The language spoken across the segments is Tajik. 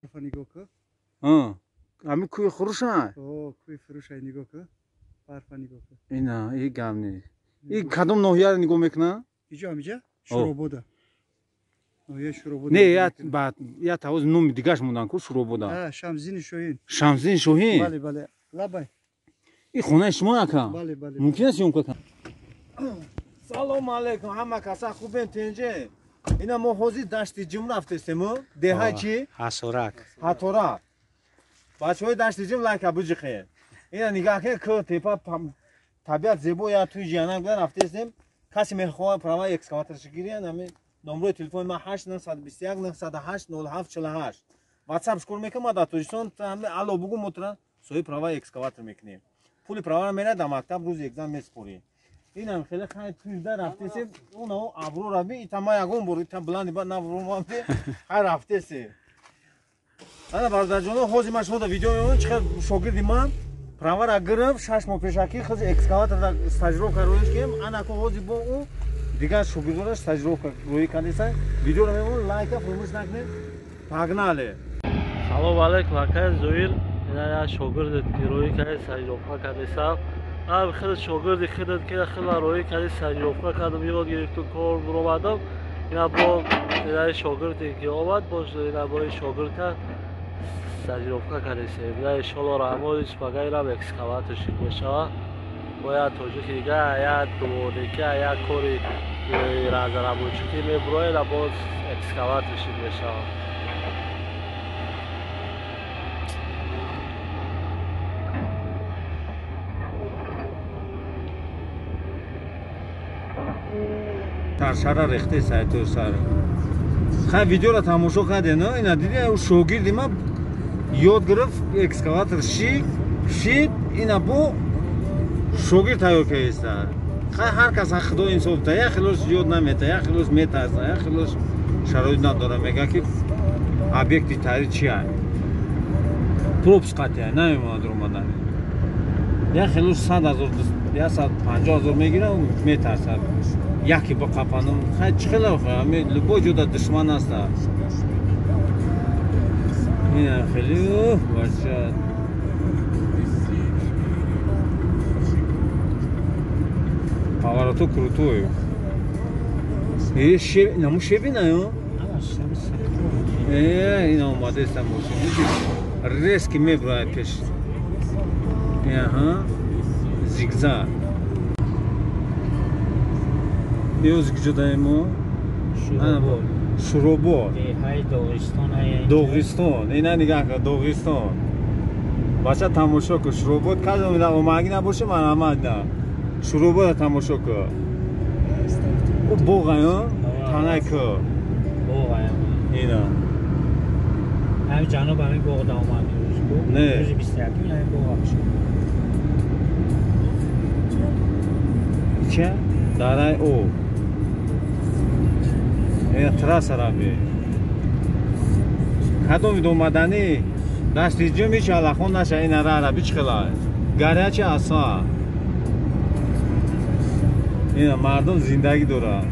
Нигоҳ кун. Ҳамин кӯи хуруша? О, кӯи фуруша нигоҳ кун. Барфа нигоҳ кун. Ина, и гап нест. И кадом ноҳияро нигоҳ мекунад? Иҷо ҳамиҷа? Шуробода. Ноҳияи Шуробода. Не, я тавози номи дигаш мондан ку Шуробода. А, Шамсиддини Шоҳин. Шамсиддини Шоҳин? Бале, бале. Лабай. И хонаи шумо ака? Бале, бале. Мумкин аст съёмка кунам? Салом алейкум, ҳама каса хубен, тинҷе? Ина мо ҳозир дашти ҷим рафтестем, деҳаи чи? Ҳасорак. Ҳаторак. Бачаҳои дашти ҷим лайка биҷиқед. Ина нигаҳ кунед, кӯ тепа, табиат зебо, я туи ҷиянак буда рафтестем. Касе мехоҳад права экскаваторши гириян, ҳами номрои телефони ман 8 921 908 07 48. WhatsApp шкор мекунам, ма дар Тоҷикистон ҳами алло бугу, мо тура соҳиби права экскаватор мекунем. Пули праваро мерад дар мактаб, рӯзи экзамен месупорӣ. Инам хеле хай туйда рафтесем, унао абро раби, ита ма ягон бор ита баланди ба навромамде, хай рафтесем. Ана бародарҷоно, ҳозир ман шумо видео мемонам, чӣ хел шогирди ман правара гирифт, 6 моҳ пешакӣ хизи экскаватор стажировка роиш кардем, ана ко ҳозир бо ӯ дигар шогирдонаш стажировка роӣ кардеса. Видеоро мемонам, лайка фаромӯш накунед. Погнали! Салом алейкум, акай Зоир. Ина я шогирдет ки роӣ карди, стажировка кардеса. Ам хеле шогирди худат ки хеле роӣ карди, стажировка кардам, ёд гирифту кор буромадам. Ина бо ина шогирде ки омад, боз ина бо шогирдта стажировка кардесем. Ина иншоалло раҳмонич пага инам экскаваторщик мешава. Бояд тоҷики дига як дувоника, як кори разнорабочикӣ мебурояд, боз экскаваторщик мешава. Таршара рехте сайту сар. Хай видеоро тамошо кардем, ина диди, ӯ шогирди ма ёд гирифт, экскаватор шид, ина бо шогирд тайёр кардеста. Хай ҳар кас худо инсоф та, як хелош ёд намета, як хелош метарса, як хелош шароит надора, мега ки объекти таърих чи ай? Пропуск қатъия, намемонад омадани. Як хелош 100 ҳазор, 150 ҳазор мегира, метарсад. Яке ба қапанам, хай чӣ хела ами любой ҷода душман аста. Ина хеле бача. Повороту крутой. Э, шеб, наму шебина, ё? Э, ина омадеста мошин. Резки мебурад пеш. Аҳа. Зигзаг. Ёз куҷодаем мо? Шуробод. Деҳаи Доғистон. Доғистон. Ина нигаҳ кун, Доғистон. Бача тамошо кун, Шуробод кадом ина омаги набоше, марҳамат на. Шуробода тамошо кун. Ӯ боға, ё? Танаи кӯ. Боға. Ина. Ҳамин ҷаноб ҳамин боғда омад рӯз. Не. Рӯзи 21 ҳамин боға шуд. Ча? Дараи об. Ина трасса раби. Кадом омаданӣ дасти ҷим ҳеч аллахон наша, ина ра раби чӣ хела? Горячий асфальт. Ина мардум зиндагӣ дорад.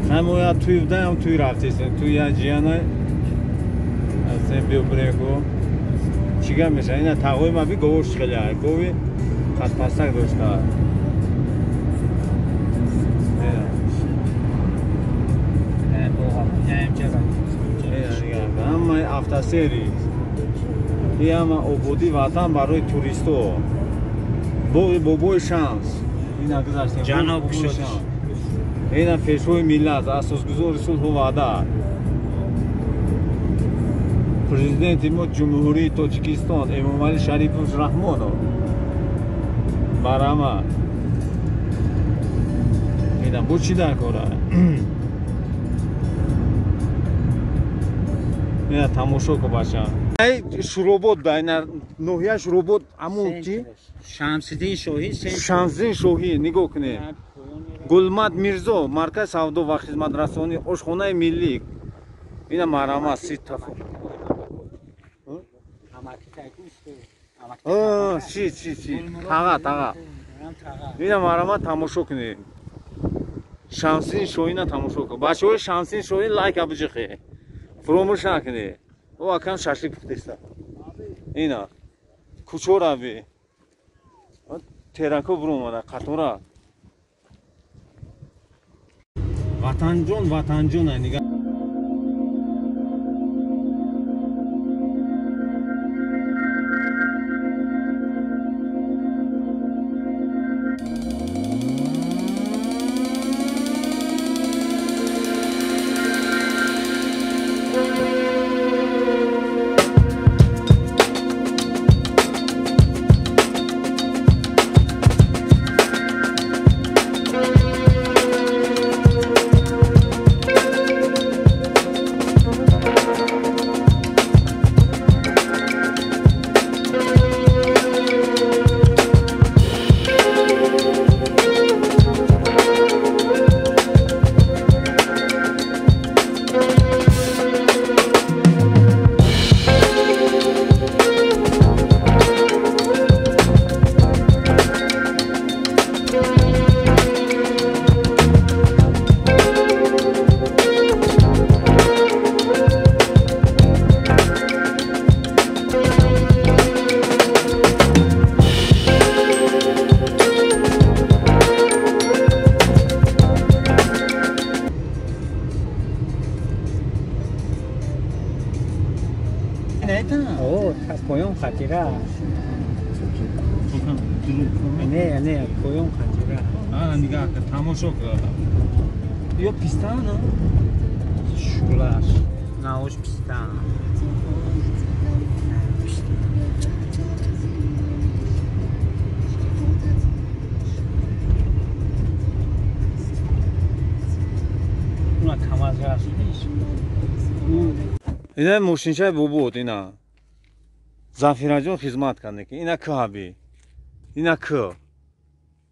Хай мо я туй будаем, туй рафтесем, туй я ҷияна ҳастем, биё бирем ко. Чӣ гап мешавад? Ина тағои ма би говош чӣ хеле гови қадпастак дошта. Ҳамаи автосервис. И ҳама ободии ватан барои туристо. Боғи бобои Шамс. Ина гузаштем. Ҷаноб Бобои Шамс. Ина пешвои миллат, асосгузори сулҳу ваҳдат. Президенти мо Ҷумҳурии Тоҷикистон Эмомалӣ Шарипов Раҳмонов. Барама. Ина бо чӣ дар кора? Ина тамошо ку бача. Шуробод да, ина ноҳия Шуробод, ҳамон чи? Шамсиддин Шоҳин. Шамсиддин Шоҳин, нигоҳ кунед. Гулмад Мирзо, маркази савдо ва хизматрасонӣ, ошхонаи миллӣ. Ина марҳамат, ситафо. Чи, чи, чи. Таға, таға. Ина марҳамат тамошо кунед. Шамсин Шоҳина тамошо кун. Бачаҳои Шамсин Шоҳин лайка биҷиқе. Фуромӯш накунӣ. О акам шашлик пухтеста. Ина. Кӯчо рави. Терако буромада, қатора. Ватанҷон, ватанҷон ай нига. Поён хатира. Не, не, поён хатира. А, нигаҳ кар, тамошо кар. Ё пистана? Шулаш. Наош пистана. Уна камаз расидиш. Ина мошинчаи бобот, ина. Зафираҷон хизмат кард ки ина каби. Ина к.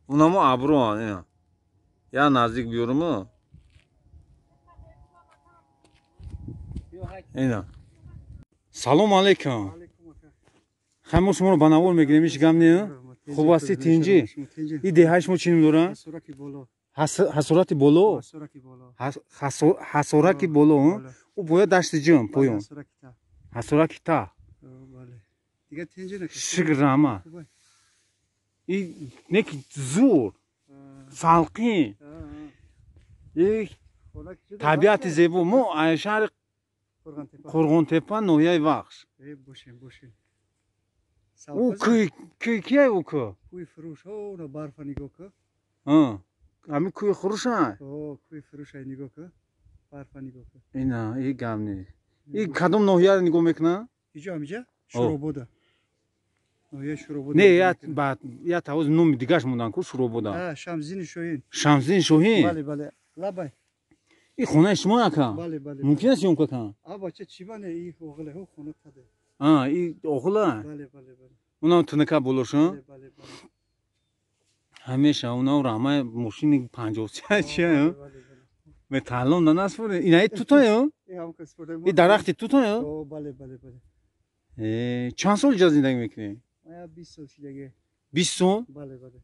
Унамо абруан ина. Я наздик биёрум. Ина. Салом алейкум. Хай мо шуморо ба навор мегирем, ҳеҷ гам не? Хуб ҳастӣ, тинҷӣ? И деҳаи шумо чӣ ном дорад? Ҳасораки боло. Ҳасораки боло. Ӯ бояд дашти ҷим поён. Ҳасораки та. Шукр раҳмат. И неки зур, салқин, табиати зебо. Мо аз шаҳри Қурғонтепа, ноҳияи Вахш. Ӯ кӯи кия ӯ кӯ? Кӯи фурӯш. О, барфа нигоҳ кӯ. Ҳамин кӯи фурӯша? О, кӯи фурӯша нигоҳ кӯ. Барфа нигоҳ кӯ. Ина, и гап нест. И кадом ноҳияро нигоҳ мекунад? Иҷо ҳамиҷа? Шуробода. Ноҳияи Шуробода. Не, я тавоз номи дигаш мондан ку Шуробода. А, Шамзини Шоҳин. Шамзини Шоҳин? Бале, бале. Лабай. И хонаи шумо ака? Бале, бале. Мумкин аст съёмка кунам? А, бача чӣ бане и оғле, ҳо хона каде. А, и оғла? Бале, бале, бале. Унам тунука болошун? Бале, бале, бале. Ҳамеша унам рамаи мошини 53 чия? Металлон да наспоред. Инаи тутоё? И дарахти тутоё? О, бале, бале, бале. Чанд сол иҷа зиндагӣ мекунӣ? Я 20 сол шидаги. 20 сол? Бале, бале.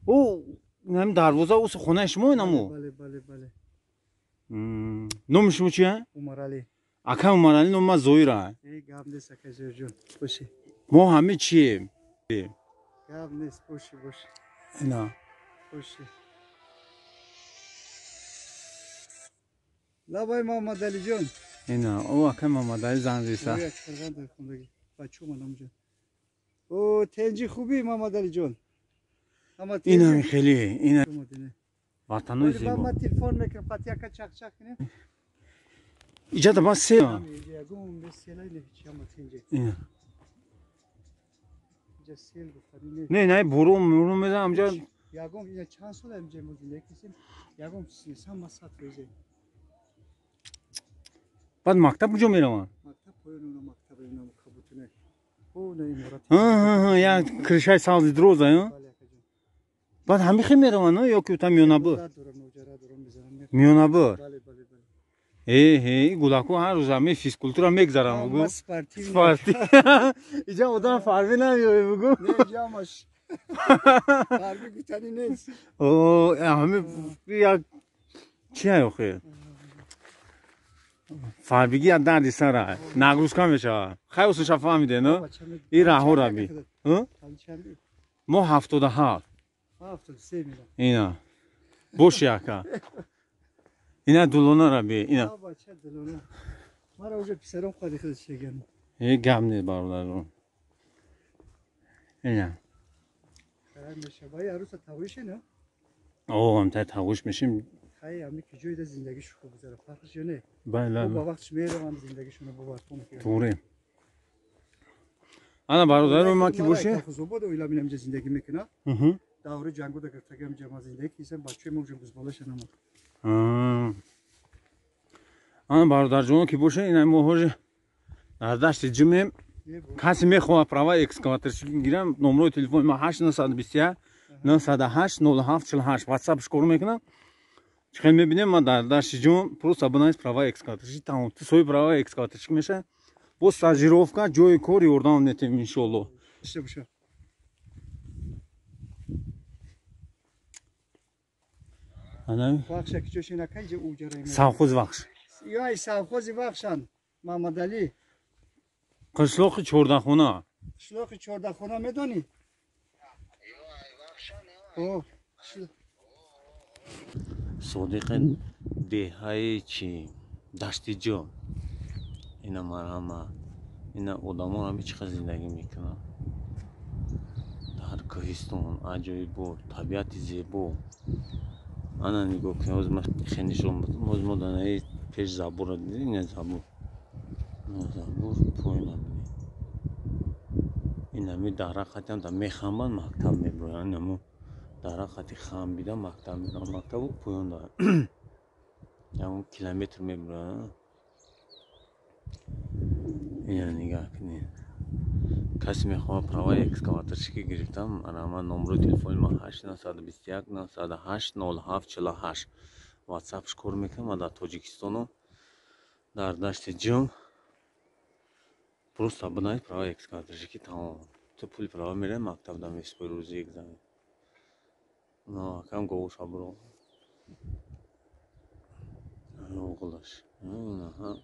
О, ҳамин дарвоза ус хонаи шумо инаму? Бале, бале, бале. Номи шумо чия? Умаралӣ. Ака Умаралӣ, номи ман Зоира. Э, гап нест, ака Зоирҷон. Бошӣ. Мо ҳами чием? Гап нест, бошӣ, бошӣ. Ина. Бошӣ. Лабай Мамадалиҷон. Ина, о ака Мамадалӣ занг зиса. О, тенҷи хубӣ Мамадалиҷон. Инами хеле, ина. Ватанои зебо. Ман телефон мекунам, қат яка чақчақ кунем. Иҷа да ба сел. Ина. Не, не, бурум, мурум мезанам амҷа. Ягон ина чанд сол амҷа мо зиндагӣ кардем, ягон чиз нест, ҳама 100%. Баъд мактаб куҷо мераванд? Мактаб поён, уна мактаб, уна кабутуне. О, на иморат. Ҳа, як крышаи сабзи дуроза, ё? Баъд ҳамин хел мераванд, ё ки та миёнабур? Миёнабур. Бале, бале, бале. Э, э, гулаку ҳар рӯз ҳамин физкультура мегзарам, бугу. Спортив. Иҷа одам фарбӣ намеёбе, бугу. Не, иҷа ҳамаш. Фарбӣ гуфтанӣ нест. О, ҳамин як Чи ай охир? Фарбигӣ аз дарди сара. Нагрузка мешавад. Хай усуша фаҳмиде, но? И раҳора би. Мо 77. Ина. Боши ака. Ина дулонара би. Ина. Мара уже писаром қади худаш шеган. Е гап нест бародарон. Ина. Мешавай аруса тағӯше на? О, ҳамтай тағӯш мешим. Хай ами ки ҷойда зиндагиш хуб гузара, фарқш ё не? Бале. Ба вақтш мераванд зиндагишонро бовар кунанд. Туғри. Ана бародарон ма ки боше? Хузобод оила минам ҷа зиндагӣ мекунад. Даври ҷангу да гирифтагиам ҷа ма зиндагӣ кисам бачаи мо уже бузболаша намад. Ана бародарҷонон ки боше, ина мо ҳоҷи дар дашти ҷумем. Касе мехоҳад права экскаваторщик гирам, номрои телефони ма 8921 908 0748 WhatsApp кор мекунам. Чӣ хел мебинем, ман дар дашти ҷум просто бинавис права экскаваторщик, тамом. Ту соҳиби права экскаваторщик мешавӣ. Бо стажировка ҷои кор ёрдам метем иншоалло. Совхози Вахш. Ай совхози Вахшан Мамадалӣ. Қишлоқи Чордахона. Қишлоқи Чордахона медонӣ? Содиқи деҳаи чи? Дашти ҷо. Ина марҳама. Ина одамон ҳами чӣ қадр зиндагӣ мекунанд. Дар кӯҳистон аҷоибот, табиати зебо. Ана нигоҳ кунед, ҳозир ман хеле нишон додам. Ҳозир мо дар пеш забурро дидем, ина забур. Забур поёна бинед. Ин ҳами дара қатиам да мехамбанд, мактаб мебироянд. Ин ҳамо дара қати хамбида мактаб мераванд. Мактабу поён дорад. Ягон километр мебироянд. Ина нигаҳ кунед. Касе мехоҳад праваи экскаваторщикӣ гирифтам, ана номрои телефони ман 8921 908 0748 WhatsApp кор мекунам ва дар Тоҷикистону дар дашти ҷум просто бинавис права экскаваторщикӣ, тамом. Ту пули права мераи мактаб да месупори рӯзи экзамен. Акам говуша биро. Оғлаш. Аҳа.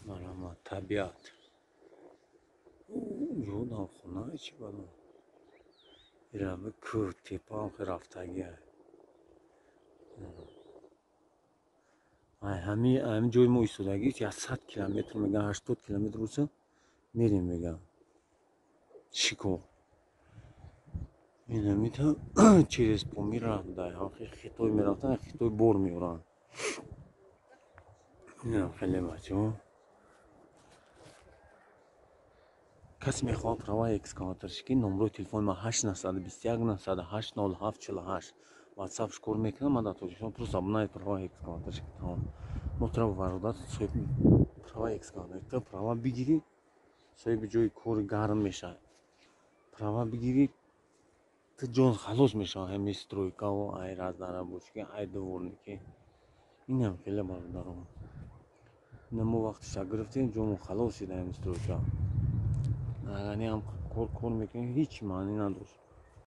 Марҳамат, табиат. Ҷудам хона чӣ бадам. Ирави кӯҳ, тепаам хел рафтагия. Ай ҳами ҷои мо истодагӣ 100 километр меган, 80 километр уса мерем меган. Шикор. Инамита через Помир рафта, ҳам Хитой мерафтан, Хитой бор меоранд. Инам хеле бачаҳо. Касе мехоҳад права экскаваторщикӣ, номрои телефони ман 8921 908 0748 WhatsApp кор мекунам. Ман дар Тоҷикистон просто бинавис права экскаваторщикӣ, тамом. Мо тура бародар соҳиби права экскаватор, ту права бигирӣ, соҳиби ҷои кори гарм мешавӣ. Права бигирӣ, ту ҷон халос мешавӣ ҳами стройкао, ай разнорабочки, ай дворники. Инам хеле бародарон. Ина мо вақтиша гирифтем, ҷонмон халос шид ҳами стройка. Агар не ҳам кор мекунем, ҳеҷ маънӣ надошт.